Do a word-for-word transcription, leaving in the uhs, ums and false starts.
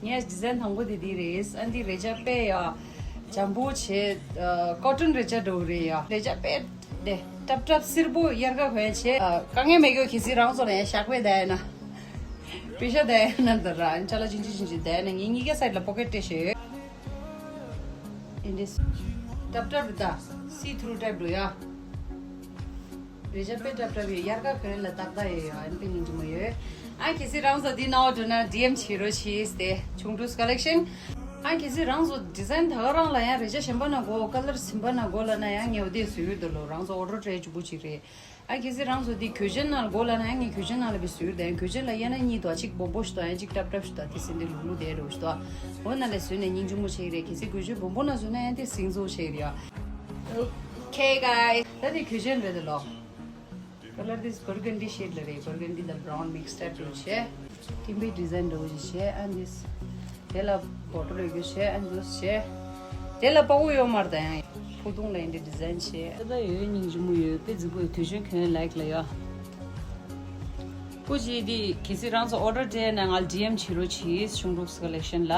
ངས་ཌི་ཛའིན་དང་པོ་དེ་འདི་རེད། ཨ་འདི་རེ་ཅག་དཔེ་ཡ་འཇམ་པོ་བྱས། ཀོ་ཊོན་རེ་ཅག་འདྲ་བོ་རེད་ཡ། རེ་ཅག་དཔེ་དེ་ཏབ་ཏབ་སིར་པོ་དབྱར་ཁ་གོན་བྱས། དཀའ་ངལ་མེད་གི། གལ་སྲིད་རང་ཚོ་ལ་ཡང་ཞག་པའི་བསྡད་ཡོད་ན། པེ་ཤ་བསྡད་ཡོད་ན་ད་ར་ཨ་ཅ་ལག་ཅིག་ཅིག་ཅིག་ཅིག་བསྡད་ཡོད་ན། ངས་གཉིས་ཀའི་སའིཌ་ལ་པོ་ཀེཊ་སྤྲད་བཞག་ཡོད། ཨིན་ཌི་ཏབ་ཏབ་རེད་ད། སི་ཐུ་རུ་ཊའིབ་འདྲ་ཡ། རེ་ཅག་དཔེ་ཏབ་ཏབ་ཡོད། དབྱར་ཁ་གོན་ལ་ཏག་ཏག་ཡོད་ཡ། ཨ་ནི་དཔེ་སྙིང་རྗེ་མོ་ཡོད། ཨ་གལ་སྲིད་རང་ཚོ་འདི་ནང་འགྲོ་ན་ཌི་ཨེམ་བྱེད་རོགས་གྱིས་ཏེ། ཆུང་ཀྲུག་ཀ་ལེག་ཤན། ཨ་གལ་སྲིད་རང་ཚོ་ཌི་ཛའིན་ད་ག་རང་ལ་ཡང་རེ་ཅག་གཞན་པ་ན་དགོས། ཀ་ལར་གཞན་པ་ན་དགོས་ལབ་ན་ཡང་ངས་འོ་དེ་བཟོ་ཡོད་དོ་ལོ། རང་ཚོ་ཨོ་ཌར་སྤྲད་ཆོག་པོ་ཅིག་རེད། ཨ་གལ་སྲིད་རང་ཚོ་འདི་གོས་ཆེན་ནང་དགོས་ལབ་ན་ཡང་ངས་གོས་ཆེན་ནང་ལ་བི་བཟོ་ཡོད་དེ། གོས་ཆེན་ལ་དབྱེ་ན་གཉིས་འདུག་གཅིག་སྦོམ་པོ་ཞིག་འདུག་ཡང་གཅིག་ཏབ་ཏབ་ཞིག་འདུག་དེ་སེ་འདི་ལུག་ལུག་དེ་འདྲ་བོ་ཞིག་འདུག་འོ་ན་ལས་བཟོས་ནས་སྙིང་རྗེ་མོ་བྱེད་ཀྱི་རེད། གལ་སྲིད་གོས་ཆེན་སྦོམ་པོ་ན་བཟོས་ན་ཡང་དེ་སིང་བཟོ་བྱེད་ཀྱི་རེད་ཡ། Okay guys, ད་དེ་གོས་ཆེན་རེད་དེ་ལོ། Color this burgundy shade ལ་རེད། Burgundy དང་brown mix type འདྲ་བྱས། ཏིམ་པའི་ཌི་ཛའིན་འདྲ་བོ་ཞིག་བྱས། ཨ་འདིས། དེ་ལ་བོ་ཊར་ཡོད་རྒྱུ་བྱས། ཨ་འདུས་བྱས། དེ་ལ་པགས་པོ་ཡོད་མ་རེད་ད། ཡང་ཕུ་ཐུང་ལ་ཡིན་དེ་ཌི་ཛའིན་བྱས། ད་ད་ཡོད་སྙིང་རྗེ་མོ་ཡོད། དཔེ་རྫིག་པོ་ཡོད། དུས་ཆེན་གྱོན་ལའིག་ལ་ཡ། སྐུ་མཁྱེན། འདི་གལ་སྲིད་རང་ཚོ་ཨོ་ཌར་སྤྲད་ན་ང་ལ་ཌི་ཨེམ་བྱེད་རོགས་གྱིས། ཆུང་ཀྲུག་ཀ་ལེག་ཤན་ལ།